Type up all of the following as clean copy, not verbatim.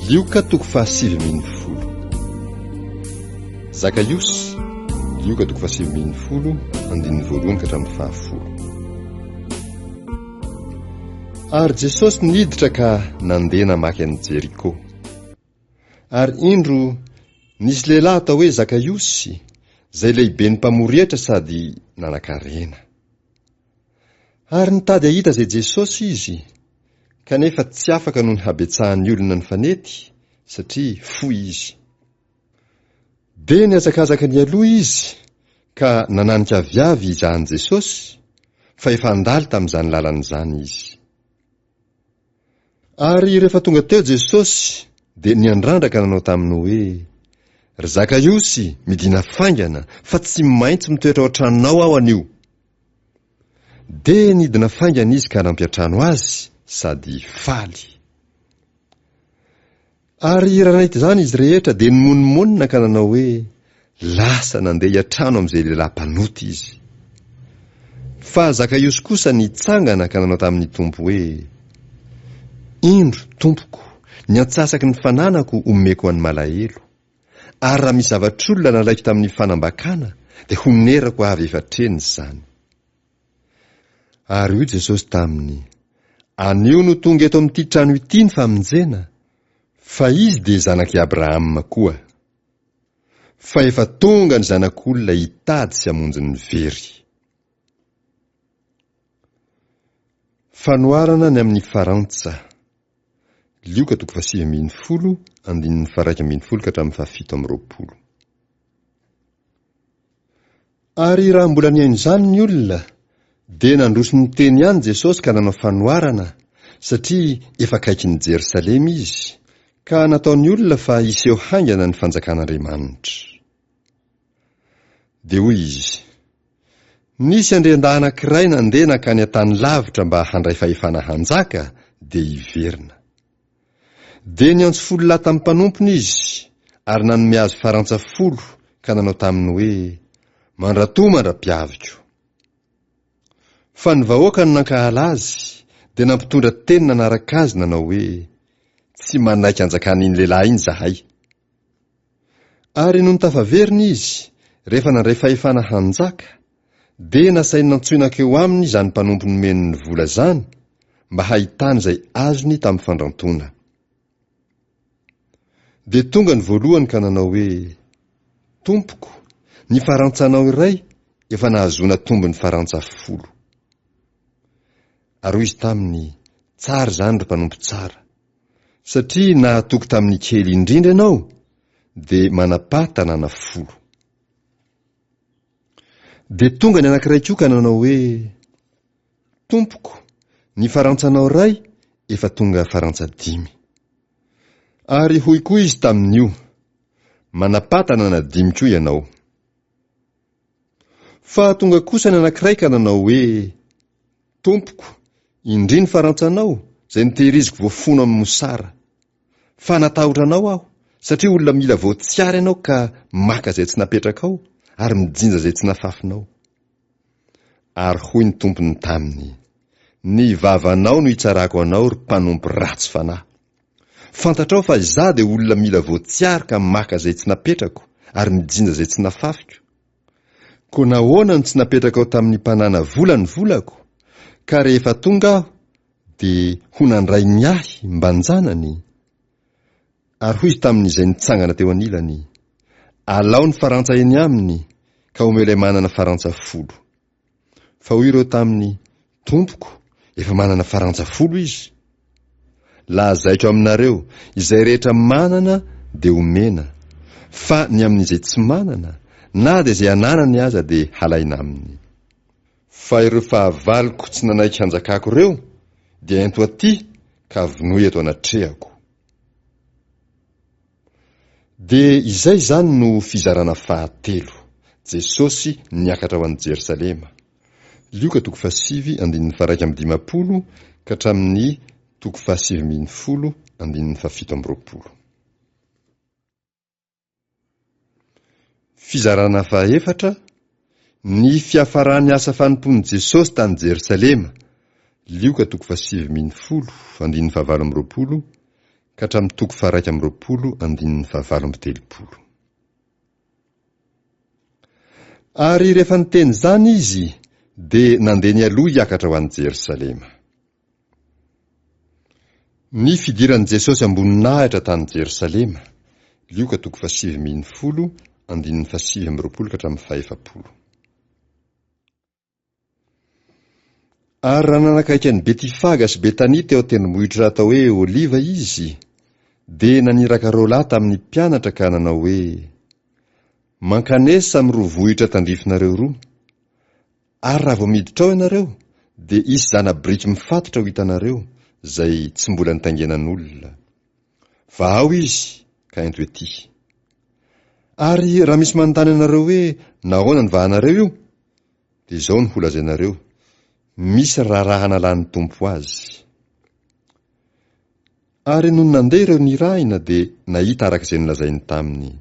Lioka toko fahasivy ambin'ny folo. Zakaiosy, Lioka toko fahasivy ambin'ny folo, andininy voalohany ka hatramin'ny fahafolo. Ary Jesosy niditra ka nandeha namaky an'i Jeriko. Ary indro, nisy lehilahy atao hoe Zakaiosy, izay lehiben'ny mpamory hetra sady nanankarena. Ary nitady hahita izay Jesosy izy, kanefa tsy afaka noho ny habetsahan'ny olona nifanety, satria fohy izy. Dia nihazakazaka nialoha izy, ka nananika aviavy hizaha an'i Jesosy, fa efa handalo tamin'izany lalana izany izy. Ary rehefa tonga teo Jesosy, dia niandrandra ka nanao taminy hoe, Ry Zakaiosy, midìna faingana, fa tsy maintsy mitoetra ao an-tranonao aho anio. Dia nidina faingana izy ka nampiantrano azy sady faly. Ary raha nahita izany izy rehetra dia nimonomonona ka nanao hoe, Lasa nandeha hiantrano amin'izay lehilahy mpanota izy. Fa Zakaiosy kosa nitsangana ka nanao tamin'ny Tompo hoe, Indro, Tompoko, ny antsasaky ny fananako omeko ho an'ny malahelo. Ary raha misy zavatr'olona nalaiko tamin'ny fanambakana, dia honerako avy efatreny izany. Ary hoy Jesosy taminy, Anio no tonga eto amin'ity trano ity ny famonjena, fa izy dia zanak'i Abrahama koa. Fa efa tonga ny Zanak'olona hitady sy hamonjy ny very. Fanoharana ny amin'ny farantsa. Lioka toko fahasivy ambin'ny folo, andininy faha-iraika ambin'ny folo ka hatramin'ny fahafito amby roapolo. Ary raha mbola nihaino izany ny olona, dia nandroso niteny ihany Jesosy ka nanao fanoharana, satria efa akaikin'i Jerosalema Izy, ka nataon'ny olona fa hiseho haingana ny fanjakan'Andriamanitra. Dia hoy Izy, Nisy andriandahy anankiray nandeha nankany an-tany lavitra mba handray fahefana hanjaka, dia hiverina. Dia niantso folo lahy tamin'ny mpanompony izy, ary nanome azy farantsa folo ka nanao taminy hoe, Mandratoa mandra-piaviko. Fa ny vahoaka no nankahala azy, dia nampitondra teny nanaraka azy nanao hoe, Tsy manaiky hanjakan'iny lehilahy iny izahay. Ary nony tafaverina izy, rehefa nandray fahefana hanjaka, dia nasainy nantsoina hankeo aminy izany mpanompo nomeny ny vola izany, mba hahitany izay azony tamin'ny fandrantoana. Dia tonga ny voalohany ka nanao hoe, Tompoko, ny farantsanao iray efa nahazoana tombony farantsa folo. Ary hoy izy taminy, Tsara izany, ry mpanompo tsara. Satria nahatoky tamin'ny kely indrindra ianao, dia manapaha tanàna folo. Dia tonga ny anankiray koa ka nanao hoe, Tompoko, ny farantsanao iray efa tonga farantsa dimy. Ary hoy koa izy tamin'io, Manapaha tanàna dimy koa ianao. Fa tonga kosa ny anankiray ka nanao hoe, Tompoko, indry ny farantsanao, izay notehiriziko voafono amin'ny mosara. Fa natahotra anao aho, satria olona mila voatsiary ianao ka maka izay tsy napetrakao ary mijinja izay tsy nafafinao. Ary hoy ny tompony taminy, Ny vavanao no hitsarako anao, ry mpanompo ratsy fanahy. Fantatrao fa izaho dia olona mila voatsiary ka maka izay tsy napetrako ary mijinja izay tsy nafafiko. Koa nahoana no tsy napetrakao tamin'ny mpanana vola ny volako, ka rehefa tonga aho dia ho nandray ny ahy mban-janany? Ary hoy izy tamin'izay nitsangana teo anilany, Alao ny farantsa eny aminy, ka omeo ilay manana farantsa folo. Fa hoy ireo taminy, Tompoko, efa manana farantsa folo izy. Lazaiko aminareo, izay rehetra manana dia omena, fa ny amin'izay tsy manana, na dia izay ananany aza dia halaina aminy. Fa ireo fahavaloko tsy nanaiky hanjakako ireo dia ento aty ka vonoy eto anatrehako. Dia izay izany no fizarana fahatelo, Jesosy niakatra ho any Jerosalema. Lioka toko fahasivy andininy faha-51 ka hatramin'ny toko fahasivy ambin'ny folo andininy fahafito amby roapolo. Fizarana fahaefatra, Ny fiafaran'ny asa fanompoan'i Jesosy tany Jerosalema, Lioka toko fahasivy ambin'ny folo andininy fahavalo amby roapolo. ka hatramin'ny toko faha-21 andininy faha-38. Ary rehefa niteny izany izy, dia nandeha nialoha hiakatra ho any Jerosalema. Ny fidiran'i Jesosy am-boninahitra tany Jerosalema, Lioka toko fahasivy ambin'ny folo, andininy fahasivy amby roapolo ka hatramin'ny fahefapolo. Ary raha nanakaiky an'i Betifaga sy Betania teo an-tendrombohitra atao hoe Oliva izy, dia naniraka roalahy tamin'ny mpianatra ka nanao hoe, Mankanesa amin'ny roa vohitra tandrifinareo roa, ary raha vao miditra ao ianareo, dia hisy zana-biriky mifatotra ho hitanareo, izay tsy mbola nitaingenan'olona. Vahao izy ka ento ety. Ary raha misy manontany anareo hoe, Nahoana no vahanareo io? Dia izao no holazainareo, Misy raharaha nalan'ny Tompo azy. Ary nony nandeha ireo nirahina dia nahita araka izay nolazainy taminy.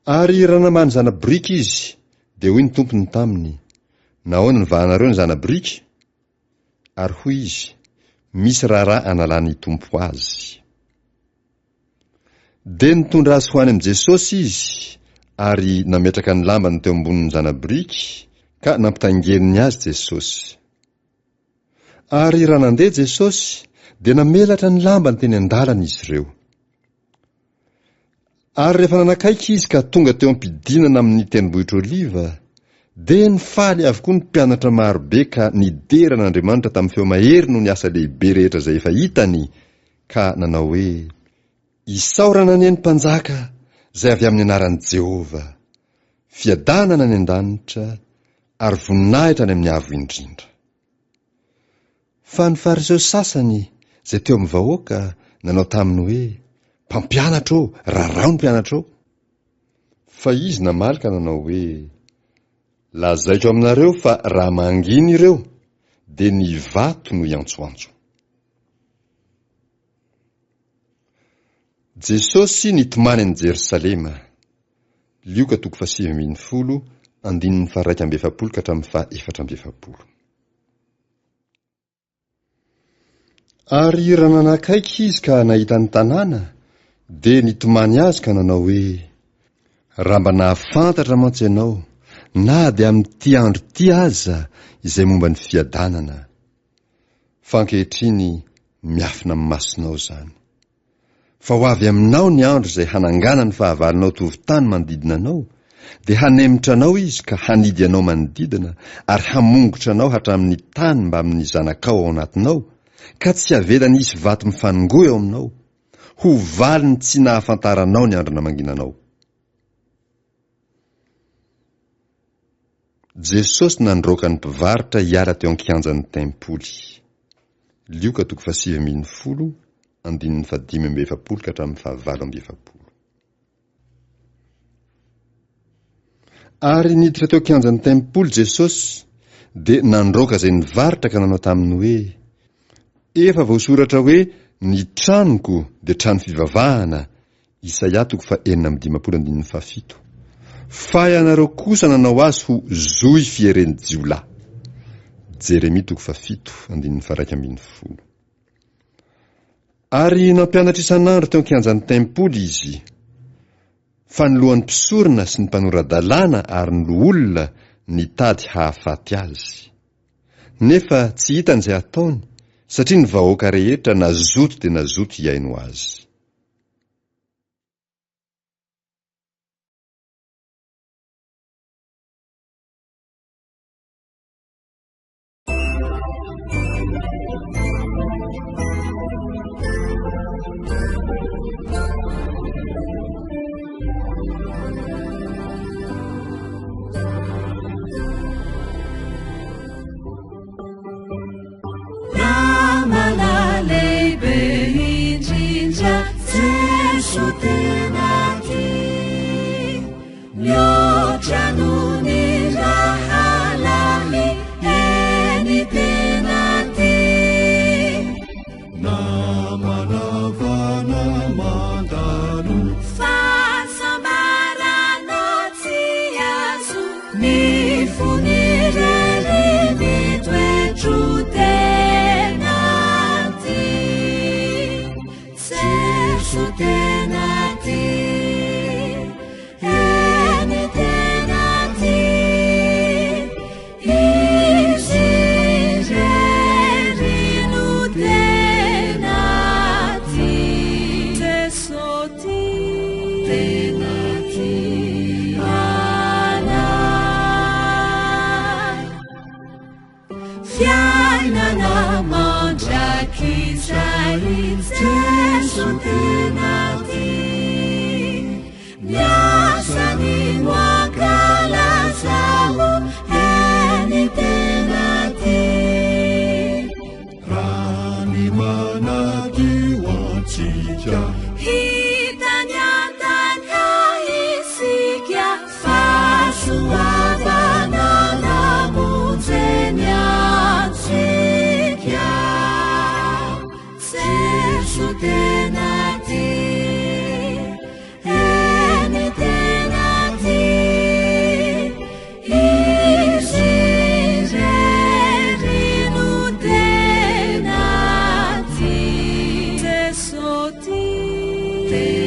Ary raha namaha ny zana-boriky izy, dia hoy ny tompony taminy, Nahoana no vahanareo ny zana-boriky? Ary hoy izy, Misy raharaha analan'ny Tompo azy. Dia nitondra azy ho any amin'i Jesosy izy, ary nametraka ny lambany teo ambonin'ny zana-boriky, ka nampitaingeniny azy Jesosy. Ary raha nandeha Jesosy, dia namelatra ny lambany teny an-dalana izy ireo. Ary rehefa nanakaiky izy ka tonga teo am-pidinana amin'ny tendrombohitr'Oliva, dia nifaly avokoa ny mpianatra maro be ka nidera an'Andriamanitra tamin'ny feo mahery noho ny asa lehibe rehetra izay efa hitany, ka nanao hoe, Isaorana anie ny Mpanjaka izay avy amin'ny anaran'i Jehovah! Fiadanana any an-danitra, ary voninahitra any amin'ny Avo Indrindra. Fa ny Fariseo sasany izay teo amin'ny vahoaka nanao taminy hoe, Mpampianatra ô, rarao ny mpianatrao. Fa izy namaly ka nanao hoe, Lazaiko aminareo fa raha mangina ireo, dia ny vato no hiantsoantso. Jesosy nitomany an'i Jerosalema. Lioka toko fahasivy ambin'ny folo, andininy faha-41 ka hatramin'ny faha-44. Ary raha nanakaiky izy ka nahita ny tanàna, dia nitomany azy ka nanao hoe, Raha mba nahafantatra mantsy ianao, na dia amin'ity andro ity aza, izay momba ny fiadanana! Fa ankehitriny miafina amin'ny masonao izany. Fa ho avy aminao ny andro izay hananganan'ny fahavalonao tovon-tany manodidina anao, dia hanemotra anao izy ka hanidy anao manodidina ary hamongotra anao hatramin'ny tany mbamin'ny zanakao ao anatinao, ka tsy havelany hisy vato mifanongoa eo aminao, ho valiny tsy nahafantaranao ny andro namanginanao. Jesosy nandroaka ny mpivarotra hiala teo an-kianjan'ny tempoly. Lioka toko fahasivy ambin'ny folo, andininy fahadimy amby efapolo ka hatramin'ny fahavalo amby efapolo. Ary niditra teo an-kianjan'ny tempoly Jesosy, dia nandroaka izay nivarotra ka nanao taminy hoe, Efa voasoratra hoe, Ny tranoko dia trano fivavahana, Isaia toko faha-56 andininy fahafito. Fa ianareo kosa nanao azy ho zohy fieren'ny jiolahy. Jeremia toko fahafito andininy faha-11. Ary nampianatra isan'andro teo an-kianjan'ny tempoly izy. Fa ny lohan'ny mpisorona sy ny mpanora-dalàna ary ny loholona nitady hahafaty azy. Nefa tsy hitany izay hataony, satria ny vahoaka rehetra nazoto dia nazoto hihaino azy. Namana lehibe indrindra Jeso tena tia Mihoatra noho ny rahalahy Eny tena tia Namana vana mandalo Fahasambarana tsy azo Ny fony irery mitoetro tena tia. Jeso tena tia, eny tena tia, Izy irery no tena tia. Jeso tia, tena tia anay. Fiainana mandrakizay, Jeso tena tia. Miasa ny ho ankalazao, eny tena tia. Raha ny manadio antsika. Hitany an-tany isika, fahasoavana namonjeny antsika. Jeso tena tia, eny tena tia, Izy irery no tena tia. Jeso tia, tena